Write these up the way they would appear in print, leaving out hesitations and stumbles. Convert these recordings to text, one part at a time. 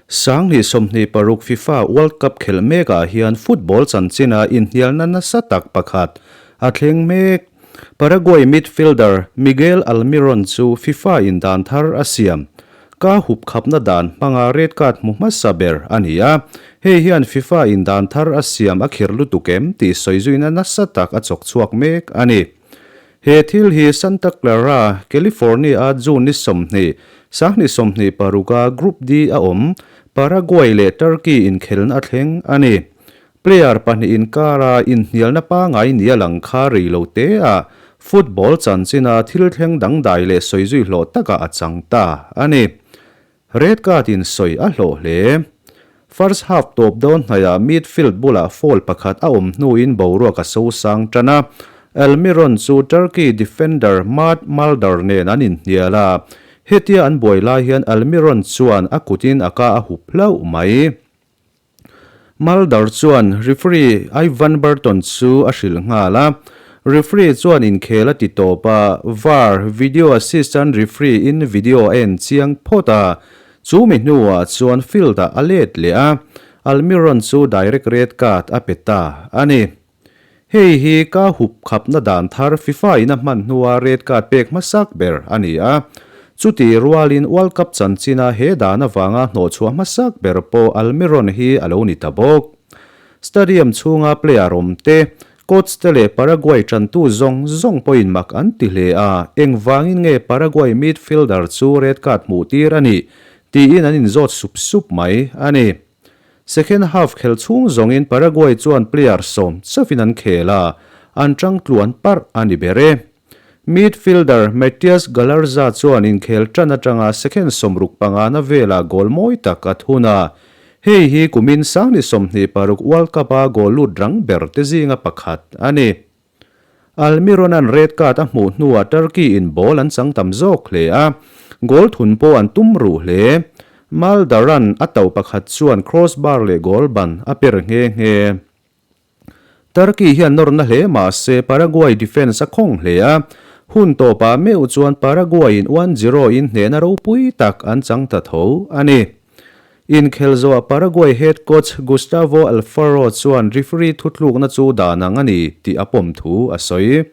2026 FIFA World Cup khelh mekah hian football chanchina inhnialna nasa tak pakhat a thleng mek. Paraguay midfielder Miguel Almiron chu FIFA in dan thar a siam. Ka hup khapna dan hmanga red card hmu hmasa ber a ni a, hei hian FIFA in dan thar a siam a khir lutuk em tih sawizuina nasa tak a chawk chhuak mek a ni. He thil hi Santa Clara, California-a June ni 20, 2026-a Group D a awm Paraguay leh Turkey inkhelna a thleng a ni. Player pahnih inkara inhnialna pangai nia lang kha rei lo te a, football chanchina thil thleng dangdai leh sawizui hlawh takah a chang ta a ni. Red card in sawi a hlawh hle. First half tawp dawn hnaihah midfield bulah foul pakhat a awm hnuin boruak a so sang tan a, Almiron chu Turkey defender Mert Muldur nen an inhnial a, hetia an buai lai hian Almiron chuan a kutin a ka a hup hlauh mai. Mulder chuan referee Ivan Burton chu a hrilh nghal a, referee chuan inkhel a ti tawp a, var, video assistant referee, in video a en chiang phawt a, chu mi hnuah chuan field ah a let leh a, Almiron chu direct red card a pe ta a ni. Hei hi ka hup khapna dan thar FIFA in a hman hnua red card pek hmasak ber a ni a. Chuti rualin World Cup chanchina he dan avanga hnawhchhuah hmasak ber pawh Almiron hi a lo ni ta bawk. Stadium chhunga player awm te, coach te leh Paraguay tantu zawng zawng pawhin mak an ti hle a, engvangin nge Paraguay midfielder chu red card hmuh tir a nih tiin an inzawt sup sup mai a ni. Second half khel chhung zawngin Paraguay chuan player sawm chauhin an khel a, an tang tluan parh a ni ber e. Midfielder Matias Galarza chuan inkhel tan atanga second 65 na velah goal mawi tak a thun a, hei hi kumin 2026 World Cup-a goal lut rang ber te zinga pakhat a ni. Almiron-a'n red card a hmuh hnuah Turkey in ball an chang tam zawk hle a, goal thun pawh an tum ruh hle. Maldar-a'n a tauh pakhat chuan crossbar leh goal ban a per nghe nghe. Turkey hian nawrna hle mah se Paraguay defence a khawng hle a, hun tawpah meuh chuan Paraguay in 1-0 in hnehna ropui tak an chang ta tho a ni. Inkhel zawhah Paraguay head coach Gustavo Alfaro chuan referee thutlukna chu dan ang a ni tih a pawm thu a sawi.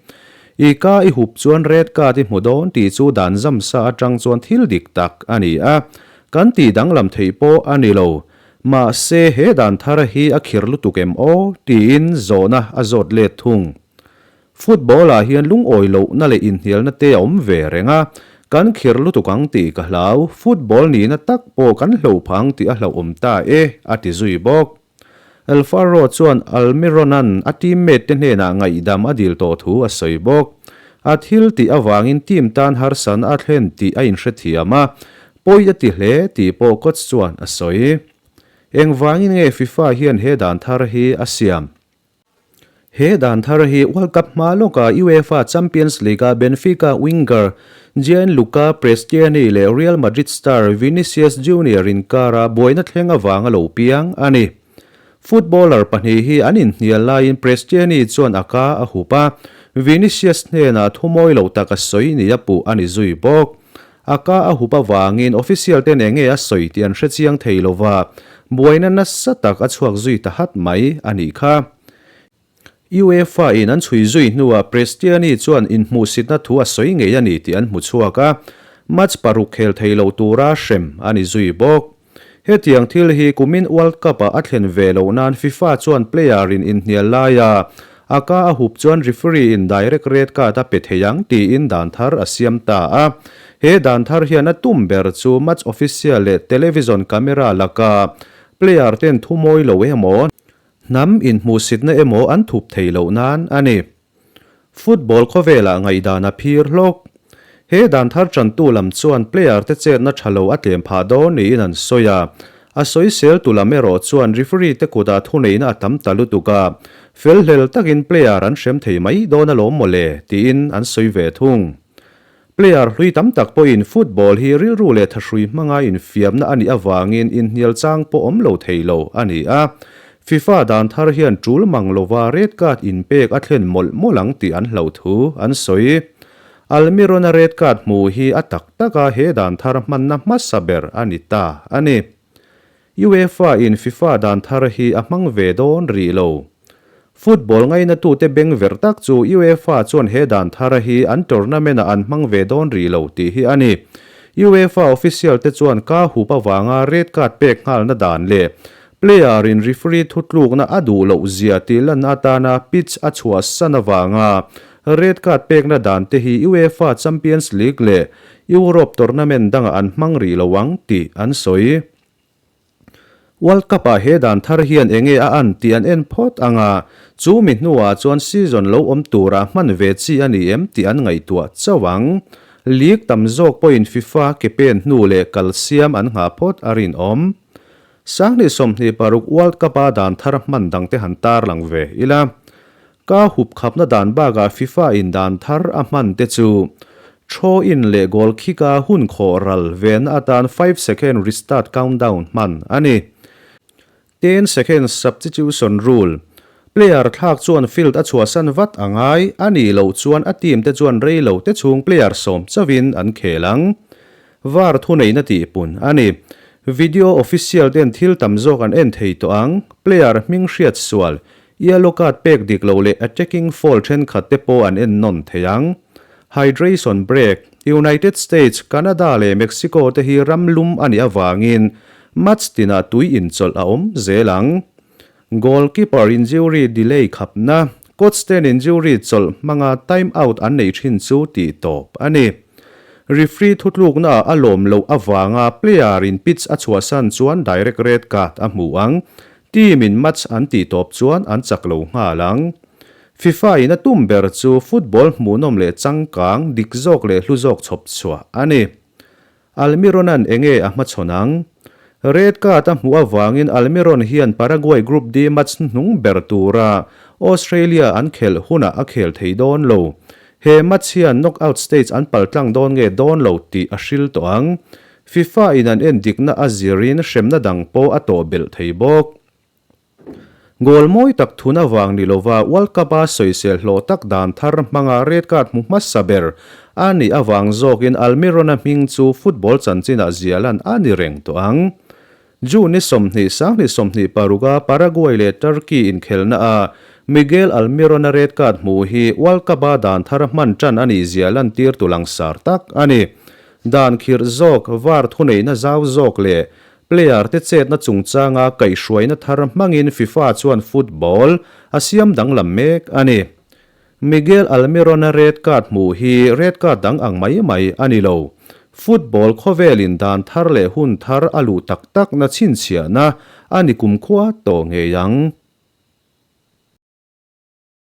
I ka i hup chuan red card i hmu dawn tih chu dan zam sa atang chuan thil dik tak a ni a, kan tih danglam theih pawh a ni lo. Mahse he dan thar hi a khir lutuk em aw? tiin zawhna a zawt let thung. Football ah hian lungawi lohna leh inhnialna te a awm ve reng a, kan khir lutuk ang tih ka hlau, football nihna tak pawh kan hloh phah ang tih a hlauhawm ta e, a ti zui bawk. Alfaro chuan Almiron-a'n a teammate te hnenah ngaihdam a dil tawh thu a sawi bawk. A thil tih avangin team tan harsatna a thlen tih a inhrethiam a, pawi a ti hle tih pawh coach chuan a sawi. Engvangin nge FIFA hian he dan thar hi a siam? He dan thar hi World Cup hma lawka UEFA Champions League-a Benfica winger Gianluca Prestianni leh Real Madrid star Vinicius Junior inkara buaina thleng avanga lo piang a ni. Footballer pahnih hi an inhnial laiin Prestianni chuan a ka a hup a, Vinicius hnenah thumawi lo tak a sawi ni a puh a ni zui bawk. A ka a hup avangin official ten enge a sawi tih an hre chiang thei lova, buaina nasa tak a chhuak zui ta hat mai a nih kha. UEFA in an chhui zui hnuah Prestianni chuan inhmuhsitna thu a sawi ngei a ni tih an hmu chhuak a, match paruk khel thei lo tura hrem a ni zui bawk. Hetiang thil hi kumin World Cup-ah a thlen ve loh nan FIFA chuan player in inhnial laia a ka a hup chuan referee in direct red card a pe thei ang tiin dan thar a siam ta a. He dan thar hian a tum ber chu match official leh television camera laka player ten thu mawi lo emaw, hnam inhmuhsitna emaw an thup thei loh nan a ni. Football khawvelah ngaihdan a phir hlawk. He dan thar tantu lam chuan player te chetna tha lo a tlem phah dawn niin an sawi a. A sawisel tu lam erawh chuan referee te kutah thuneihna a tam ta lutuk a, fel hlel takin player an hrem thei mai dawn alawm mawle tiin an sawi ve thung. Player hlui tam tak pawhin football hi rilru leh thahrui hmanga infiamna a nih avangin inhnial chang pawh awm lo thei lo a ni a. FIFA dan thar hian tul mang lova red card inpek a thlen mawlh mawlh ang tih an hlauh thu an sawi. Almiron-a red card hmuh hi a tak taka he dan thar hmanna hmasa ber a ni ta a ni. UEFA in FIFA dan thar hi a hmang ve dawn rih lo. Football ngainatute beng verh tak chu UEFA chuan he dan thar hi an tournament ah an hmang ve dawn rih lo tih hi a ni. UEFA official te chuan ka hup avanga red card pek nghalna dan leh player in referee thutlukna a duh loh zia tih lan atana pitch a chhuahsan avanga red card pekna dan te hi UEFA Champions League leh Europe tournament dangah an hmang rih lo ang tih an sawi. World Cup ah he dan thar hian enge a an tih an en phawt ang a, chu mi hnuah chuan season lo awm turah hman ve chi a ni em tih an ngaihtuah chauh ang. League tam zawk pawhin FIFA ke pen hnu leh kal siam an nghah phawt a rinawm. 2026 World Cup a dan thar hman dangte han tarlang ve ila. Ka hup khapna dan bakah FIFA in dan thar a hman te chu throw in leh goal kick a hun khawh ral venna atan 5 second restart countdown hman a ni. 10 second substitution rule, Player thlak chuan field a chhuahsan vat a ngai a nih loh chuan a team te chuan rei lo te chhung player sawm chauhin an khel ang. VAR thuneihna tihpun a ni. Video official ten thil tam zawk an en thei tawh ang. Player hming hriat sual, Yellow card pek dik lo leh attacking foul thenkhat te pawh an en nawn thei ang. Hydration break, United States, Canada leh Mexico te hi ram lum a nih avangin match tinah tui inchawlh a awm zel ang. Goalkeeper injury delay khapna, coach ten injury chawlh hmanga time out an neih thin chu tih tawp a ni. Referee thutlukna ah a lawm loh avanga player in pitch a chhuahsan chuan direct red card a hmu ang. Team in match an tih tawp chuan an chak lo nghal ang. FIFA in a tum ber chu football hmuhnawm leh changkang, dik zawk leh hlu zawk chhawp chhuah a ni. Almiron-a'n enge a hmachhawn ang? Red card a hmuh avangin Almiron hian Paraguay Group D match hnung ber tura Australia an khelh hunah a khel thei dawn lo. He match hian knockout stage an paltlang dawn nge dawn lo tih a hril tawh ang. FIFA in an en dikna a zirin hremna dang pawh a tawh belh thei bawk. Goal mawi tak thun avang ni lova World Cup a sawisel hlawh tak dan thar hmanga red card hmu hmasa ber a nih avang zawkin Almiron-a hming chu football chanchinah ziahlan a ni reng tawh ang. June ni 20 2026 a Paraguay leh Turkey inkhelna a Miguel Almiron-a red card hmuh hi World Cup a dan thar hman tan a nih ziahlan tir tu langsar tak a ni. Dan khirh zawk, var thuneihna zau zawk leh player te chetna chungchanga kaihhruaina thar hmangin FIFA chuan football a siam danglam mek a ni. Miguel Almiron-a red card hmuh hi red card dang ang mai mai a ni lo. Football khawvelin dan thar leh hun thar a luh tak takna chhinchhiahna a ni kumkhua tawh ngei ang.